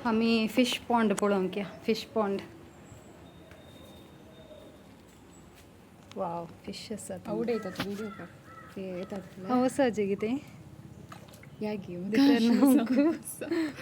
आमी fish pond पळोवंक या. फिश पॉन्ड, वाव, फिश आसा. आवडयतात व्हिडिओ ते येतात. हांव वचपाचें कितें? या गे.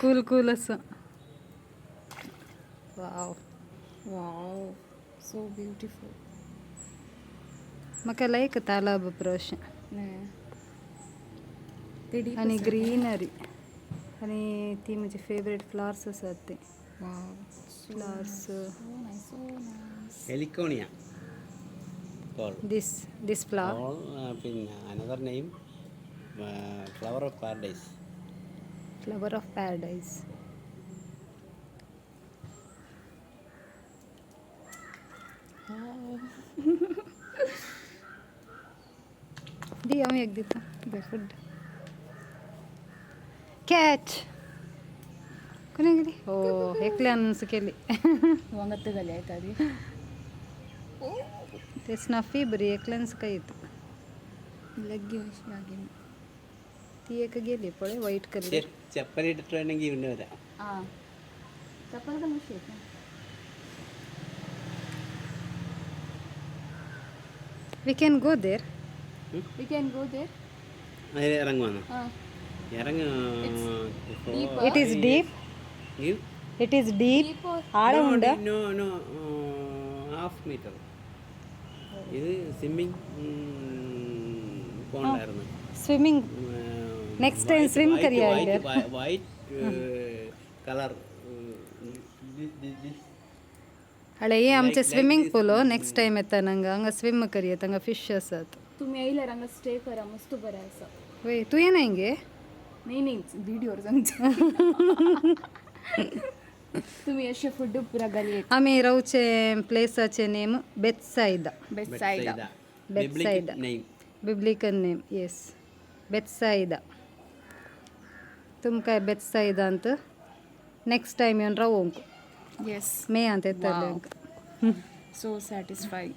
कूल कूल आसा. वाव. Wow, so beautiful. म्हाका लायक तालाब अशें. ते डीप. आनी ग्रीनरी आनी ती म्हजी फेवरेट फ्लावर्स आसात ते. वाव. Flowers. So nice, so nice. Heliconia call. This flower. All പിന്നെ another name flower of paradise. Flower of paradise. दी हांव एक दिता फूड. कॅच कोणी गेली? ओ, एकल्यान केली. वांगत घाली येता ती. ते स्नफी बरी, एकल्यान काय येत. लग्गी अशी लागीं. ती एक गेली पळय, व्हाईट कलर. ചെപ്പൽ ഇട്ടിട്ട് വേണമെങ്കിൽ ഇവന് വരാം. हां, चप्पल घालून शेत. We can go there. We can go there. അതിൽ ഇറങ്ങുവാന്നോ? हां. ഇറങ്ങ. It is deep. It is deep. ആഴമുണ്ട്. No no, half metre. ഇത് സ്വിമ്മിങ് പോണ്ടായിരുന്നു. സ്വിമ്മിങ്. Next time swim करिए इधर. White colour. हळे हे आमचे स्विमिंग पूल. नेक्स्ट टाइम येता हांगा, हांगा स्विम करयेत. हांगा फिश आसात. तुम्ही येयल्यार हांगा स्टे करा, मस्त बरें आसा. वय, तूं येनाय गे? नाही नाही, व्हिडिओर सांगता. तुम्ही अशे फुड पुरा घाली. आमी रावचे प्लेसाचे नेम बेत्सायदा. बेसायदा. Bethsaida. Name. Biblical name, yes, Bethsaida. तुमकां बेत्सायदा ಅಂತ ನೆಕ್ಸ್ಟ್ ಟೈಮ್ येवन रावोंक. येस. मे ಅಂತ येताले. So satisfy.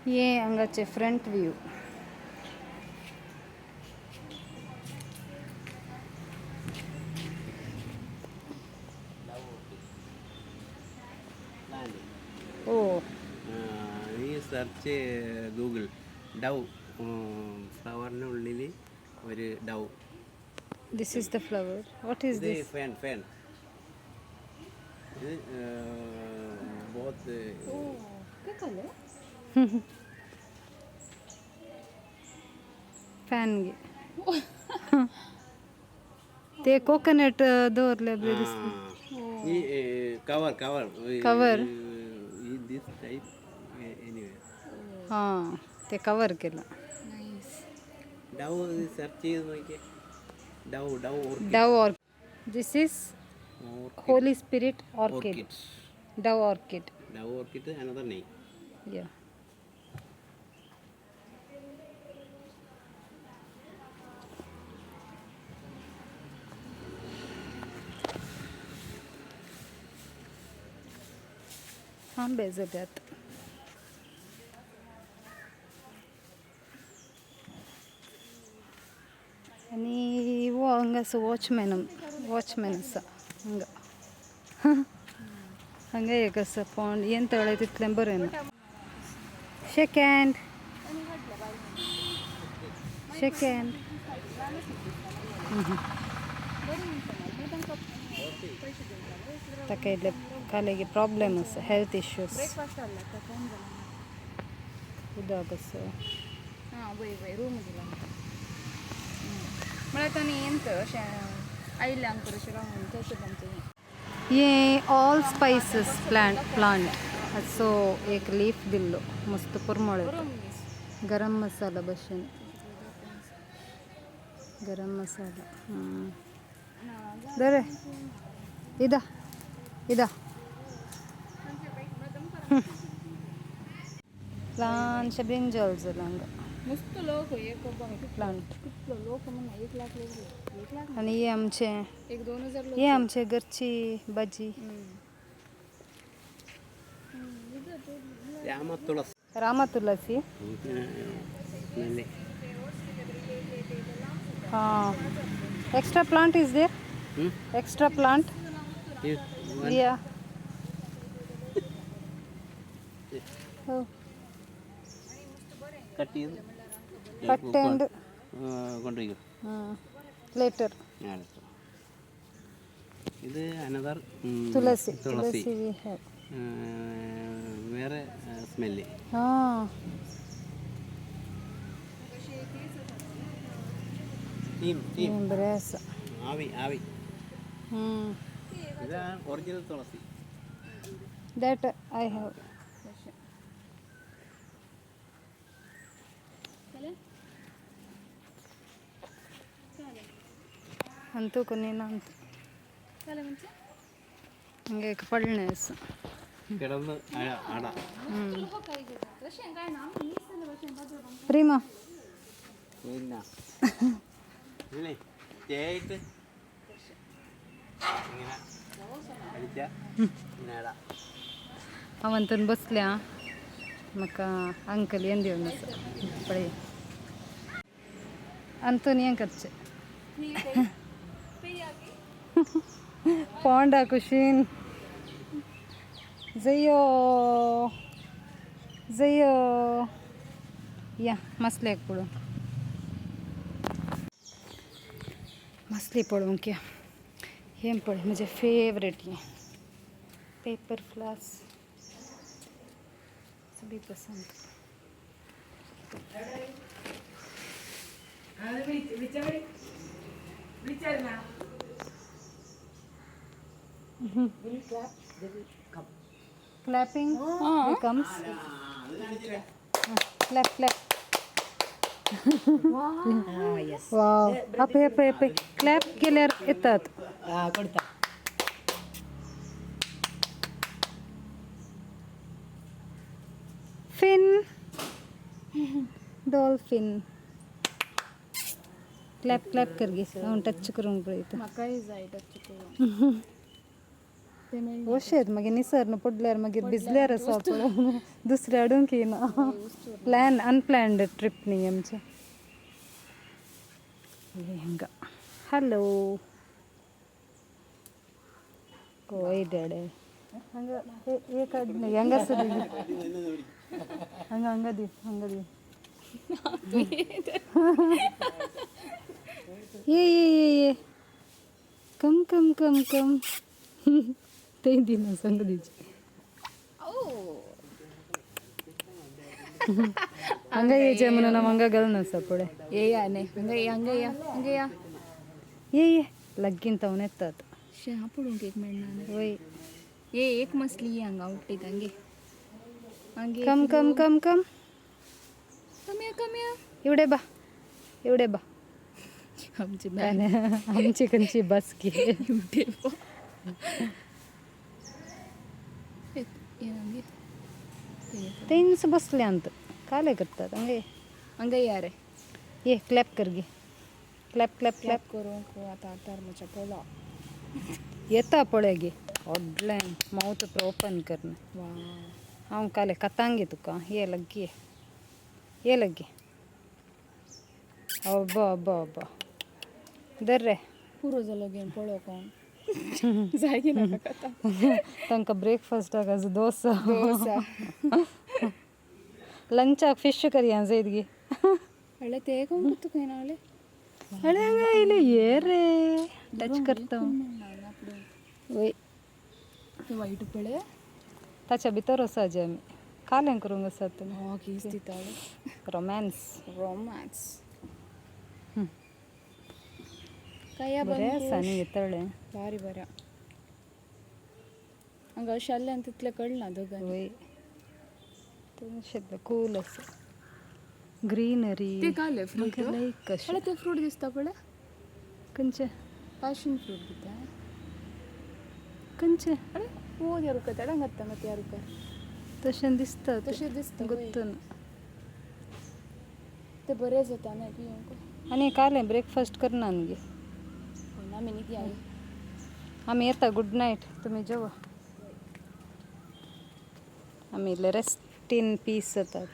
हे हांगाचे फ्रंट व्यू. ഓ. ഈ സെർച്ച് ഗൂഗിൾ, ഡൗ ഫ്ലവറിനുള്ളിൽ ഒരു ഡൗ. This is the flower. What is ഇത് this? Fern, fern. ഇത് ബോത്ത്. ಫ್ಯಾನ್ಗೆ ते कोकोनट दवरले बरें दिसता. ഈ കവർ, കവർ. Cover. ഈ this type anyway. हां, ते कवर केलं. नाईस. ഡൗ സെർച്ച് ചെയ്ത് നോക്കിയേ. Dove, dove. Dove or this is holy spirit orchid. Orchids. Dove orchid. Dove orchid another name. Yeah. आंबे जाल्यात. आनी हो हांगा आसा वॉचमॅन. वॉचमॅन आसा हांगा. हांगा एक आसा पॉन्ड. येन तळें तितलें बरें ना. Shake hand, shake hand. ताका इल्ले कालेगी प्रॉब्लेम आसा, हेल्थ इश्यूज. उदक आसा. हां, वय वय, रूम दिला म्हळ्यार तांणी येत अशें आयिल्ले हांगा अशें रावन तशें तांचें. ये all spices plant. So एक लीफ दिल्लो, मस्त परमळ येता. गरम मसाला भशेन, गरम मसाला. बरें, इदा इदा ल्हानशे ब्रिंजॉल जाला हांगा. मस्त लोक एक. प्लांट. कितलो लोक म्हणून 1 लाख लोक, 1 लाख. आनी हे आमचे 1-2 हजार लोक. हे आमचे घरची भाजी. രാമതുളസി. रामा तुलसी. നല്ല हां. Extra plant is there? Hmm? Extra plant? You want? Yeah. Oh, cut ചെയ്ത് Cut and കൊണ്ടുപോയിക്കോ. Later. അടുത്തു. ഇത് അനദർ തുളസി. തുളസി. തുളസി we have. വേറെ സ്മെല്ല്. ആ. Theme theme. बरें आसा. ആവി ആവി. ഇതാണ് original tulsi. That I have. ಅಂತೂ ಕೊನೆ ಅಂತ ಹಂಗೆ ಪಳ್ಳೆ आसा. കിടന്ന് അട. ಪ್ರೇಮ. പിന്നെ ഇതിലേ തേയിട്ട് ഇങ്ങനെ അടിച്ച ഇങ്ങനെ അട. हांव बसल्या, म्हाका अंकल येन दिवन आसा. पळय अंतून हें करचें पोंडा कुशीन. जयो जयो या मसल्याक पळोवंक, मसली पळोवंक या. हें पळय, म्हजें फेवरेट हें पेपर फ्लावर्स सभी पसंद. Clapping comes. Clap, clap. Wow, आपे आपे आपे क्लॅप केल्यार येतात. करता. फिन, डॉल्फिन. क्लॅप क्लॅप कर गे. हांव टच करूंक पळयता. म्हाकाय जाय टच करूंक. ओशेत मागीर निसर्न पडल्यार मागीर भिजल्यार आसा पळय, दुसरें हाडूंक येना. प्लॅन अनप्लॅन्ड ट्रीप न्ही आमचें हे. हांगा हॅलो कोय डेडे हांगा एक हांगा आसा. हांगा हांगा दी, हांगा दी. ये ये ये ये, कम कम कम कम. ते दिना संग दीचे. हांगा येचे म्हणून हांव हांगा घालून आसा पळय. येया न्ही, हांगा ये, हांगा या, हांगा या. ये ये, लगीन तावन येतात. शे, हा पळोवंक एक मेळना. वय. ये एक मसली ये हांगा उपटीत हांगे हांगे. कम कम कम कम. कम या, कम या. एवढे बा, एवढे बा. आमची काय नाही, आमची खंयची बस की. युट्यूब हांगे. तेंच बसल्यांत काले करतात हांगा. हांगा या रे. ये, क्लॅप कर गे, क्लॅप क्लॅप क्लॅप. करूंक आतां आतां म्हज्या पोला. येता पळय गे, व्हडलें मावथ ओपन करना. वा. हांव काले कतांगी तुका. ये लग्गी ये, ये लग्गी. अब्बा अब्बा अब्बा, धर रे. पुरो जालो घेवन पळोवंक कोण जाय की नाका कथा. तांकां ब्रेकफास्टाक आज डोसा. डोसा. लंचाक फिश करया जायत गे. हळ्ळे ते कोण तुका येना हळ्ळे. अरे हांगा येयले, ये रे, टच करता. वय. ते वायट पळय. ताच्या भितर वचाचे आमी, कालें करूंक आसात तुमी. हो, कीस दिता. रोमॅन्स. रोमांस काय. बरें आसा न्ही तळें. भारी बरें हांगा अशें तितलें कळना दोगांनी. वय, तें कूल आसा, ग्रीनरी. ते काले फ्रूट. लायक अशें. हळ्ळे ते फ्रूट दिसता पळय. खंयचें? पॅशन फ्रूट दिता. खंयचें? अरे हो, त्या रुखार तेडा घातता मग त्या रुखार. तशें दिसता. तशें दिसता. गुत्तून. ते बरें जाता न्हय पिवंक. आनी कालें ब्रेकफास्ट करना गे. ना, आमी न्हिदी आई. आमी येता, गुड नायट. तुमी जेवा, आमी इल्ले रेस्ट इन पीस जातात.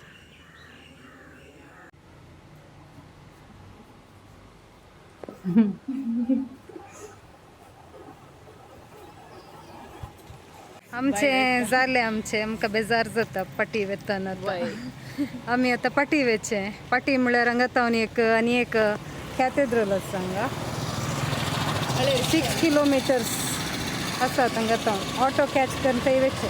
आमचे जाले आमचे आमकां बेजार जाता पाटी वेताना आतां. आमी आतां पाटी वेचे. पाटी म्हळ्यार हांगा तावन एक आनी एक कॅथेड्रल आसा हांगा. 6 किलोमिटर्स आसा हांगा तावन. ऑटो कॅच करून थंय वेचे.